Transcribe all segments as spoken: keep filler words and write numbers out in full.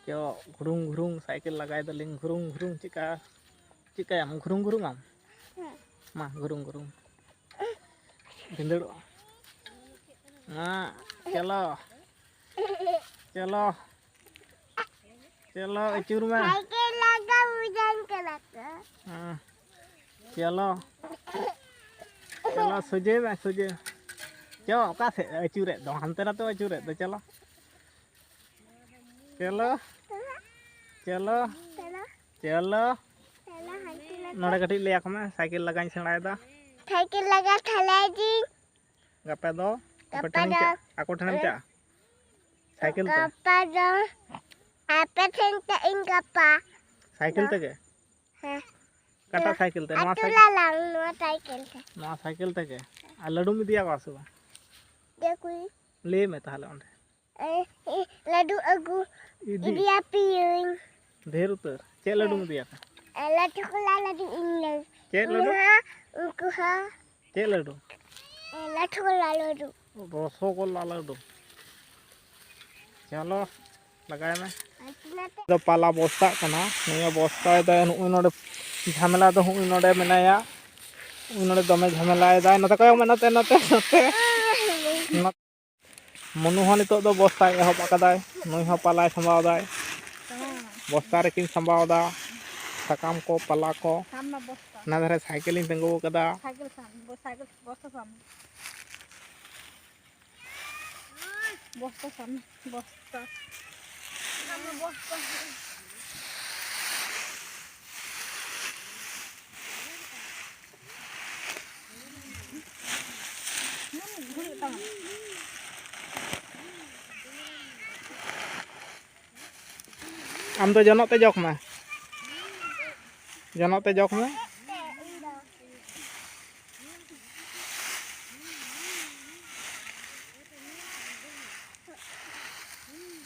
ᱪᱚ, ᱜᱷᱩᱨᱩᱝ ᱜᱷᱩᱨᱩᱝ ᱥᱟᱭᱠᱮᱞ ᱞᱟᱜᱟᱭ ᱫᱟᱞᱤᱧ, ᱜᱷᱩᱨᱩᱝ ᱜᱷᱩᱨᱩᱝ᱾ ᱪᱮᱫᱠᱟ, ᱪᱮᱫᱠᱟᱭᱟᱢ? ᱜᱷᱩᱨᱩᱝ ᱜᱷᱩᱨᱩᱝ ᱟᱢ? ᱦᱮᱸ᱾ ᱢᱟ, ᱜᱷᱩᱨᱩᱝ ᱜᱷᱩᱨᱩᱝ᱾ ᱵᱷᱤᱸᱫᱟᱹᱲᱚᱜᱼᱟ᱾ ᱢᱟ, ᱪᱚᱞᱚ᱾ ᱪᱚᱞᱚ᱾ ᱪᱚᱞᱚ, ᱟᱹᱪᱩᱨ ᱢᱮ᱾ ᱥᱟᱭᱠᱮᱞ ᱞᱟᱜᱟ ᱵᱩᱡᱷᱟᱹᱣ ᱠᱟᱱᱟ ᱠᱚ᱾ ᱦᱮᱸ᱾ ᱪᱚᱞᱚ᱾ ᱪᱚᱞᱚ, ᱥᱚᱡᱷᱮ ᱢᱮ, ᱥᱚᱡᱷᱮ᱾ ᱪᱚ, ᱚᱠᱟ ᱥᱮᱫ ᱟᱹᱪᱩᱨᱮᱫ ᱫᱚ? ᱦᱟᱱᱛᱮ ᱱᱟᱛᱮ ᱟᱹᱪᱩᱨᱮᱫ ᱫᱚ, ᱪᱚᱞᱚ᱾ ᱪᱚᱞᱚ᱾ ᱪᱚᱞᱚ᱾ ᱪᱚᱞᱚ᱾ ᱪᱚᱞᱚ᱾ ᱪᱚᱞᱚ, ᱦᱟᱱᱛᱮ ᱱᱟᱛᱮ᱾ ᱱᱚᱰᱮ ᱠᱟᱹᱴᱤᱡ ᱞᱟᱹᱭ ᱟᱠᱚ ᱢᱮ, ᱥᱟᱭᱠᱮᱞ ᱞᱟᱜᱟᱧ ᱥᱮᱬᱟᱭᱮᱫᱟ᱾ ᱥᱟᱭᱠᱮᱞ ᱞᱟᱜᱟ ᱛᱟᱦᱞᱮ ᱡᱤ᱾ ᱜᱟᱯᱟ ᱫᱚ ᱟᱯᱮ ᱜᱟᱯᱟ ᱴᱷᱮᱱᱤᱧ ᱫᱚ ᱪᱟ-, ᱟᱠᱚ ᱴᱷᱮᱱᱮᱢ ᱮ, ᱪᱟᱜᱼᱟ? ᱥᱟᱭᱠᱮᱞ ᱛᱮ? ᱜᱟᱯᱟ ᱫᱚ ᱟᱯᱮ ᱴᱷᱮᱱ ᱪᱟᱜ ᱤᱧ ᱜᱟᱯᱟ᱾ ᱥᱟᱭᱠᱮᱞ ᱫᱚ᱾ ᱛᱮᱜᱮ? ᱦᱮᱸ᱾ ᱚᱠᱟᱴᱟᱜ ᱥᱟᱭᱠᱮᱞ ᱛᱮ? ᱱᱚᱣᱟ ᱟᱹᱛᱩ ᱥᱟᱭᱠᱮᱞ? ᱞᱟᱞᱟᱝ ᱱᱚᱣᱟ ᱥᱟᱭᱠᱮᱞ ᱛᱮ᱾ ᱱᱚᱣᱟ ᱥᱟᱭᱠᱮᱞ ᱛᱮᱜᱮ? ᱟᱨ ᱞᱟᱹᱰᱩᱢ ᱤᱫᱤᱭᱟᱠᱚᱣᱟ ᱥᱮ ᱵᱟᱝ? ᱫᱮᱠᱩᱭ᱾ ᱞᱟᱹᱭ ᱢᱮ ᱛᱟᱦᱞᱮ ᱚᱸᱰᱮ᱾ ᱮ, ᱮ, ᱞᱟᱹᱰᱩ ᱟᱹᱜᱩ ᱤᱫᱤ᱾ ᱤᱫᱤᱭᱟᱯᱮᱭᱟᱹᱧ᱾ ᱰᱷᱮᱨ ᱩᱛᱟᱹᱨ? ᱪᱮᱫ ᱞᱟᱹᱰᱩᱢ ᱦᱮᱸ᱾ ᱤᱫᱤᱭᱟᱠᱚᱣᱟ? ᱮ, ᱞᱟᱹᱴᱩ ᱠᱚᱞᱟ ᱞᱟᱹᱰᱩ ᱤᱧ ᱞᱟᱹᱭ᱾ ᱪᱮᱫ ᱤᱧ ᱞᱟᱹᱰᱩ? ᱦᱚᱸ, ᱩᱱᱠᱩ ᱦᱚᱸ᱾ ᱪᱮᱫ ᱞᱟᱹᱰᱩ? ᱮ, ᱞᱟᱹᱴᱩ ᱠᱚᱞᱟ ᱞᱟᱹᱰᱩ᱾ ᱨᱚᱥᱚᱜᱚᱞᱞᱟ ᱞᱟᱹᱰᱩ᱾ ᱪᱚᱞᱚ, ᱞᱟᱜᱟᱭ ᱢᱮ᱾ ᱟᱨ ᱛᱤᱱᱟᱹᱜ ᱛᱮ? ᱫᱚ ᱯᱟᱞᱟ ᱵᱚᱥᱛᱟᱜ ᱠᱟᱱᱟ᱾ ᱱᱤᱭᱟᱹ ᱵᱚᱥᱛᱟᱭ ᱫᱟᱭ, ᱱᱚᱜᱼᱚᱭ ᱱᱚᱰᱮ ᱡᱷᱟᱢᱮᱞᱟ ᱫᱚ ᱱᱚᱜᱼᱚᱭ ᱱᱚᱰᱮ ᱢᱮᱱᱟᱭᱟ᱾ ᱱᱚᱜᱼᱚᱭ ᱱᱚᱰᱮ ᱫᱚᱢᱮ ᱡᱷᱟᱢᱮᱞᱟᱭ ᱫᱟᱭ᱾ ᱱᱚᱛᱮ ᱠᱚᱭᱚᱜ ᱢᱮ, ᱱᱚᱛᱮ, ᱱᱚᱛᱮ, ᱱᱚᱛᱮ᱾ ᱢᱚᱱᱩ ᱦᱚᱸ ᱱᱤᱛᱚᱜ ᱫᱚ ᱵᱚᱥᱛᱟᱭ ᱮᱦᱚᱵ ᱟᱠᱟᱫᱟᱭ᱾ ᱱᱩᱭ ᱦᱚᱸ ᱯᱟᱞᱟᱭ ᱥᱟᱢᱵᱟᱣ ᱫᱟᱭ᱾ ᱦᱮᱸ᱾ ᱵᱚᱥᱛᱟ ᱨᱮᱠᱤᱱ ᱥᱟᱢᱵᱟᱣ ᱫᱟ ᱥᱟᱠᱟᱢ ᱠᱚ, ᱯᱟᱞᱟ ᱠᱚ᱾ ᱥᱟᱵ ᱢᱮ ᱵᱚᱥᱛᱟ᱾ ᱚᱱᱟ ᱫᱷᱟᱨᱮ ᱥᱟᱭᱠᱮᱞ ᱤᱧ ᱛᱤᱸᱜᱩ ᱟᱠᱟᱫᱟ᱾ ᱥᱟᱭᱠᱮᱞ ᱥᱟᱵ ᱢᱮ, ᱥᱟᱭᱠᱮᱞ ᱵᱚᱥᱛᱟ ᱥᱟᱵ ᱢᱮ᱾ ᱵᱚᱥᱛᱟ ᱥᱟᱵ ᱢᱮ, ᱵᱚᱥᱛᱟ᱾ ᱥᱟᱵ ᱢᱮ, ᱵᱚᱥᱛᱟ᱾ ᱟᱢ ᱫᱚ ᱡᱚᱱᱚᱜ ᱛᱮ ᱡᱚᱜ ᱢᱮ, ᱡᱚᱱᱚᱜ ᱛᱮ ᱡᱚᱜ ᱢᱮ᱾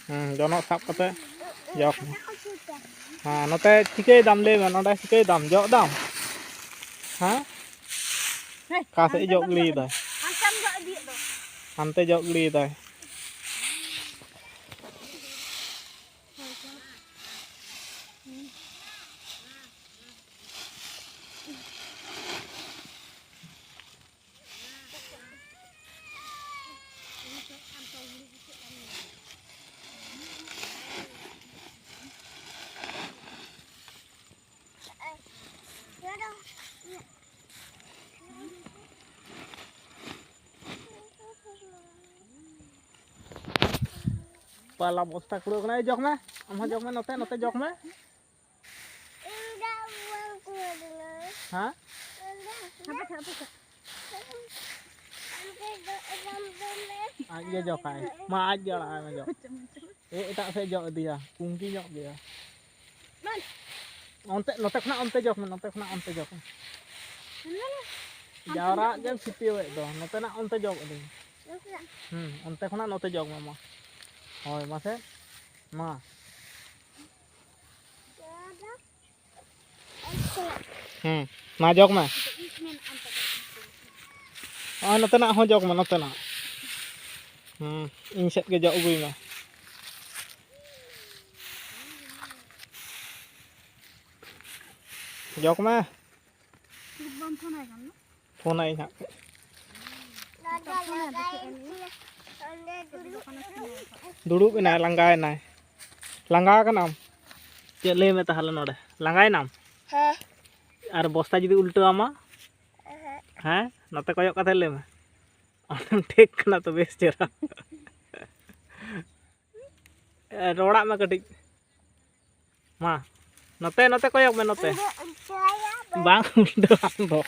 ᱦᱩᱸ, ᱡᱚᱱᱚᱜ ᱥᱟᱵ ᱠᱟᱛᱮ ᱡᱚᱜ ᱢᱮ᱾ ᱦᱮᱸ, ᱱᱚᱛᱮ ᱪᱤᱠᱟᱹᱭ ᱫᱟᱢ ᱞᱟᱹᱭ ᱢᱮ, ᱱᱚᱰᱮ ᱪᱤᱠᱟᱹᱭ ᱫᱟᱢ, ᱡᱚᱜ ᱫᱟᱢ? ᱦᱮᱸ? ᱦᱮᱸ, ᱚᱠᱟ ᱥᱮᱫ ᱦᱟᱱᱛᱮ ᱡᱚᱜ ᱫᱚᱢ ᱜᱤᱰᱤᱭᱮᱫᱟ? ᱦᱟᱱᱛᱮᱢ ᱡᱚᱜ ᱤᱫᱤᱭᱮᱫ ᱫᱚ᱾ ᱦᱟᱱᱛᱮ ᱡᱚᱜ ᱜᱤᱰᱤᱭᱮᱫᱟᱭ᱾ ᱯᱟᱞᱟ ᱵᱚᱥᱛᱟ ᱠᱩᱲᱟᱹᱣ ᱠᱟᱱᱟ᱾ ᱮᱭ, ᱡᱚᱜᱽ ᱢᱮ, ᱟᱢ ᱦᱚᱸ ᱡᱚᱜᱽ ᱢᱮ, ᱱᱚᱛᱮ, ᱱᱚᱛᱮ ᱡᱚᱜᱽ ᱢᱮ᱾ ᱦᱮᱸ? ᱟᱡ ᱜᱮ ᱡᱚᱜᱟᱭ᱾ ᱢᱟ, ᱟᱡ ᱜᱮ ᱟᱲᱟᱜ ᱟᱭ ᱢᱮ ᱡᱚᱜ᱾ ᱮ, ᱮᱴᱟᱜ ᱥᱮᱫ ᱡᱚᱜ ᱤᱫᱤᱭᱟ, ᱠᱩᱝᱠᱤ ᱧᱚᱜ ᱜᱮᱭᱟ᱾ ᱚᱱᱛᱮ, ᱱᱚᱛᱮ ᱠᱷᱚᱱᱟᱜ ᱚᱱᱛᱮ ᱡᱚᱜ ᱢᱮ, ᱱᱚᱛᱮ ᱠᱷᱚᱱᱟᱜ ᱚᱱᱛᱮ ᱡᱚᱜ ᱢᱮ᱾ ᱡᱟᱣᱨᱟᱜ ᱜᱮᱢ ᱥᱤᱯᱤᱭᱟᱹᱣᱮᱫ ᱫᱚ, ᱱᱚᱛᱮᱱᱟᱜ ᱚᱱᱛᱮ ᱡᱚᱜ ᱟᱹᱫᱤᱧ᱾ ᱦᱩᱸ, ᱚᱱᱛᱮ ᱠᱷᱚᱱᱟᱜ ᱱᱚᱛᱮ ᱡᱚᱜ ᱢᱮ ᱢᱟ᱾ ᱦᱳᱭ, ᱢᱟᱥᱮ, ᱢᱟ᱾ ᱦᱩᱸ, ᱢᱟ ᱡᱚᱜ ᱢᱮ᱾ ᱱᱚᱜᱼᱚᱭ ᱱᱚᱛᱮᱱᱟᱜ ᱦᱚᱸ ᱡᱚᱜ ᱢᱮ, ᱱᱚᱛᱮᱱᱟᱜ᱾ ᱦᱩᱸ, ᱤᱧ ᱥᱮᱫ ᱜᱮ ᱡᱚᱜ ᱟᱹᱜᱩᱭ ᱢᱮ᱾ ᱡᱚᱜ ᱢᱮ᱾ ᱵᱟᱢ ᱯᱷᱳᱱ ᱟᱭ ᱠᱟᱱ ᱫᱚ? ᱯᱷᱳᱱ ᱟᱭ ᱦᱟᱸᱜ᱾ ᱫᱩᱲᱩᱵ ᱮᱱᱟᱭ, ᱞᱟᱸᱜᱟ ᱮᱱᱟᱭ᱾ ᱞᱟᱸᱜᱟ ᱟᱠᱟᱱᱟᱢ? ᱪᱮᱫ ᱞᱟᱹᱭ ᱢᱮ ᱛᱟᱦᱚᱞᱮ ᱱᱚᱰᱮ? ᱞᱟᱸᱜᱟᱭᱮᱱᱟᱢ? ᱦᱮᱸ᱾ ᱟᱨ ᱵᱚᱥᱛᱟ ᱡᱩᱫᱤ ᱩᱞᱴᱟᱹᱣ ᱟᱢᱟ? ᱦᱮᱸ᱾ ᱦᱮᱸ? ᱱᱚᱛᱮ ᱠᱚᱭᱚᱜ ᱠᱟᱛᱮ ᱞᱟᱹᱭ ᱢᱮ᱾ ᱟᱢᱮᱢ ᱴᱷᱤᱠ ᱠᱟᱱᱟ ᱛᱚ, ᱵᱮᱥ ᱪᱮᱦᱨᱟ᱾ ᱮ, ᱨᱚᱲᱟᱜ ᱢᱮ ᱠᱟᱹᱴᱤᱡ᱾ ᱢᱟ, ᱱᱚᱛᱮ, ᱱᱚᱛᱮ ᱠᱚᱭᱚᱜ ᱢᱮ, ᱱᱚᱛᱮ᱾ ᱤᱧ ᱫᱚ ᱩᱞᱴᱟᱹᱣᱟ ᱟᱢ ᱫᱚ᱾ ᱵᱟᱝ ᱩᱞᱴᱟᱹᱣᱟ ᱟᱢ ᱫᱚ᱾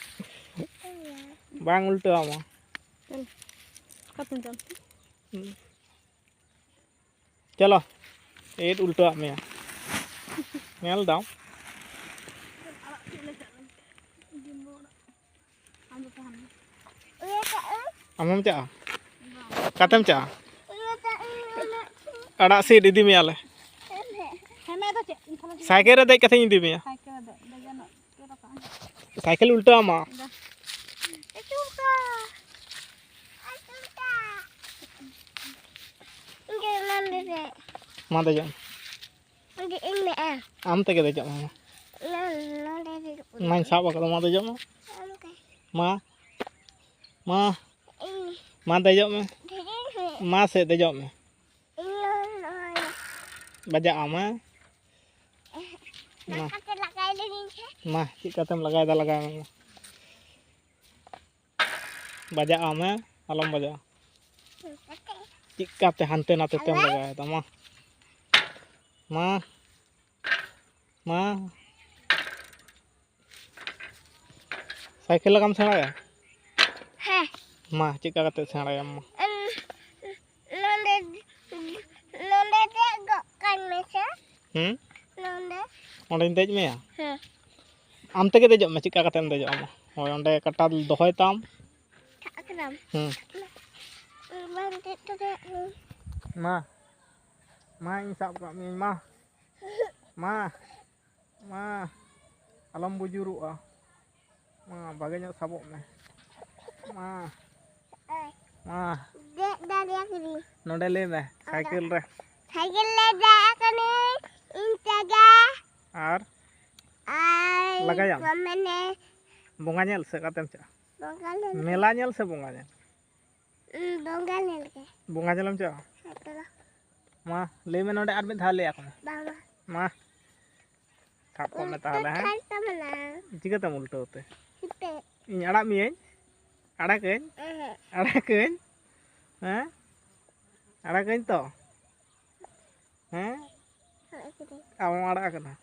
ᱵᱟᱝ ᱩᱞᱴᱟᱹᱣ ᱟᱢᱟ᱾ ᱪᱚᱞ, ᱠᱟᱛᱮᱧ ᱪᱟᱞ᱾ ᱦᱩᱸ᱾ ᱪᱚᱞᱚ, ᱮᱴ ᱩᱞᱴᱟᱹᱣᱟᱜ ᱢᱮᱭᱟ᱾ ᱧᱮᱞ ᱫᱟᱢ᱾ ᱟᱢ ᱦᱚᱸᱢ ᱪᱟᱜᱼᱟ? ᱚᱠᱟᱛᱮᱢ ᱪᱟᱜᱼᱟ? ᱟᱲᱟᱜ ᱥᱤᱫ ᱤᱫᱤ ᱢᱮᱭᱟᱞᱮ᱾ ᱦᱮᱸ, ᱢᱮ ᱫᱚ ᱪᱮᱫ? ᱤᱧ ᱛᱷᱟᱞᱟ ᱥᱟᱭᱠᱮᱞ ᱨᱮ ᱫᱮᱡ ᱠᱟᱛᱮᱧ ᱤᱫᱤ ᱢᱮᱭᱟ᱾ ᱥᱟᱭᱠᱮᱞ ᱨᱮ ᱫᱮᱡ, ᱫᱮᱡ ᱜᱟᱱᱚᱜ᱾ ᱥᱟᱭᱠᱮᱞ ᱩᱞᱴᱟᱹᱣ ᱟᱢᱟ᱾ ᱫᱟ᱾ ᱟᱹᱪᱩᱨ ᱠᱟ᱾ ᱟᱹᱪᱩᱨ ᱠᱟ᱾ ᱤᱧ ᱜᱮ ᱱᱚᱰᱮ ᱨᱮ᱾ ᱢᱟ ᱫᱮᱡᱚᱜ ᱢᱮ᱾ ᱚᱸᱰᱮ ᱤᱧ ᱢᱮ, ᱟ᱾ ᱟᱢ ᱛᱮᱜᱮ ᱫᱮᱡᱚᱜ ᱢᱮ, ᱢᱟ᱾ ᱱᱚ-, ᱱᱚᱰᱮ ᱨᱮ᱾ ᱢᱟᱧ ᱥᱟᱵ ᱟᱠᱟᱫᱟ, ᱢᱟ ᱫᱮᱡᱚᱜ ᱢᱮ᱾ ᱚᱱᱠᱟ᱾ ᱢᱟ᱾ ᱢᱟ᱾ ᱤᱧ᱾ ᱢᱟ ᱫᱮᱡᱚᱜ ᱢᱮ᱾ ᱫᱮᱡᱚᱜ ᱢᱮ᱾ ᱢᱟ ᱥᱮ ᱫᱮᱡᱚᱜ ᱢᱮ᱾ ᱤᱧ ᱱᱚᱜᱼᱚᱭ᱾ ᱵᱟᱡᱟᱜ ᱟᱢ, ᱦᱮᱸ? ᱢᱟ᱾ ᱱᱚᱝᱠᱟᱛᱮ ᱞᱟᱜᱟᱭ ᱞᱮᱜᱤᱧ ᱥᱮ᱾ ᱢᱟ, ᱪᱮᱫ ᱠᱟᱛᱮᱢ ᱞᱟᱜᱟᱭᱮᱫᱟ, ᱞᱟᱜᱟᱭ ᱢᱮ ᱢᱟ᱾ ᱵᱟᱡᱟᱜ ᱟᱢ, ᱦᱮᱸ? ᱟᱞᱚᱢ ᱵᱟᱡᱟᱜᱼᱟ᱾ ᱱᱚᱝᱠᱟᱛᱮ᱾ ᱪᱮᱫᱠᱟᱛᱮ ᱦᱟᱱᱛᱮ ᱱᱟᱛᱮ ᱛᱮᱢ ᱞᱟᱜᱟᱭᱮᱫᱟ? ᱢᱟ, ᱢᱟ, ᱢᱟ᱾ ᱥᱟᱭᱠᱮᱞ ᱞᱟᱜᱟᱢ ᱥᱮᱬᱟᱭᱟ? ᱦᱮᱸ᱾ ᱢᱟ, ᱪᱮᱫᱠᱟ ᱠᱟᱛᱮ ᱥᱮᱬᱟᱭᱟᱢ ᱢᱟ? ᱩᱸ, ᱱᱚᱸᱰᱮ, ᱱᱚᱸᱰᱮ ᱫᱮᱡ ᱜᱚᱜ ᱠᱟᱹᱧ ᱢᱮᱥᱮ᱾ ᱦᱩᱸ? ᱱᱚᱸᱰᱮ᱾ ᱚᱸᱰᱮᱧ ᱫᱮᱡ ᱢᱮᱭᱟ? ᱦᱮᱸ᱾ ᱟᱢ ᱛᱮᱜᱮ ᱫᱮᱡᱚᱜ ᱢᱮ, ᱪᱮᱫᱠᱟ ᱠᱟᱛᱮᱢ ᱫᱮᱡᱚᱜᱼᱟ ᱢᱟ? ᱦᱳᱭ, ᱚᱸᱰᱮ ᱠᱟᱴᱟ ᱫᱚᱦᱚᱭ ᱛᱟᱢ᱾ ᱥᱟᱵ ᱠᱮᱫᱟᱢ? ᱦᱩᱸ᱾ ᱵᱟᱝ ᱫᱮᱡ ᱫᱚ ᱫᱮᱡ ᱢᱮ᱾ ᱢᱟ, ᱢᱟ, ᱤᱧ ᱥᱟᱵ ᱠᱟᱜ ᱢᱤᱭᱟᱹᱧ, ᱢᱟ, ᱢᱟ, ᱢᱟ, ᱟᱞᱚᱢ ᱵᱩᱡᱩᱨᱚᱜᱼᱟ, ᱢᱟ, ᱵᱷᱟᱜᱮ ᱧᱚᱜ ᱥᱟᱵᱚᱜ ᱢᱮ, ᱢᱟ, ᱢᱟ᱾ ᱫᱮᱡ ᱫᱟᱲᱮᱭᱟᱜ ᱠᱟᱹᱱᱟᱹᱧ᱾ ᱱᱚᱰᱮ ᱞᱟᱹᱭ ᱢᱮ, ᱥᱟᱭᱠᱮᱞ ᱨᱮ᱾ ᱥᱟᱭᱠᱮᱞ ᱨᱮ ᱫᱮᱡ ᱟᱠᱟᱱᱟᱹᱧ ᱤᱧ ᱛᱮᱜᱮ᱾ ᱟᱨ? ᱟᱨ ᱞᱟᱜᱟᱭᱟᱢ? ᱢᱟᱱᱮ ᱵᱚᱸᱜᱟ ᱧᱮᱞ ᱥᱮ ᱚᱠᱟᱛᱮᱢ ᱪᱟᱜᱼᱟ? ᱵᱚᱸᱜᱟ ᱧᱮᱞ᱾ ᱢᱮᱞᱟ ᱧᱮᱞ ᱥᱮ ᱵᱚᱸᱜᱟ ᱧᱮᱞ? ᱩᱸ, ᱵᱚᱸᱜᱟ ᱧᱮᱞ ᱜᱮ᱾ ᱵᱚᱸᱜᱟ ᱧᱮᱞᱮᱢ ᱪᱟᱜᱼᱟ? ᱦᱮᱸ ᱛᱚ᱾ ᱢᱟ, ᱞᱟᱹᱭ ᱢᱮ ᱱᱚᱰᱮ ᱟᱨ ᱢᱤᱫ ᱫᱷᱟᱣ ᱞᱟᱹᱭ ᱟᱠᱚ ᱢᱮ᱾ ᱵᱟᱝ, ᱵᱟᱝ᱾ ᱢᱟ, ᱥᱟᱵ ᱠᱚᱜ ᱢᱮ ᱛᱟᱦᱚᱞᱮ, ᱦᱮᱸ? ᱩᱞᱴᱟᱹ ᱠᱷᱟᱱ ᱛᱟᱵᱚᱱᱟ᱾ ᱪᱤᱠᱟᱹᱛᱮᱢ ᱩᱞᱴᱟᱹᱣ ᱛᱮ? ᱦᱤᱛᱟᱹ᱾ ᱤᱧ ᱟᱲᱟᱜ ᱢᱤᱭᱟᱹᱧ? ᱟᱲᱟᱜᱟᱹᱧ? ᱮᱦᱮᱸ᱾ ᱟᱲᱟᱜᱟᱹᱧ? ᱦᱮᱸ? ᱟᱲᱟᱜᱟᱹᱧ ᱛᱚ? ᱦᱮᱸ? ᱟᱲᱟᱜ ᱠᱤᱫᱟᱹᱧ᱾ ᱟᱢᱮᱢ ᱟᱲᱟᱜ ᱟᱠᱟᱫᱟ?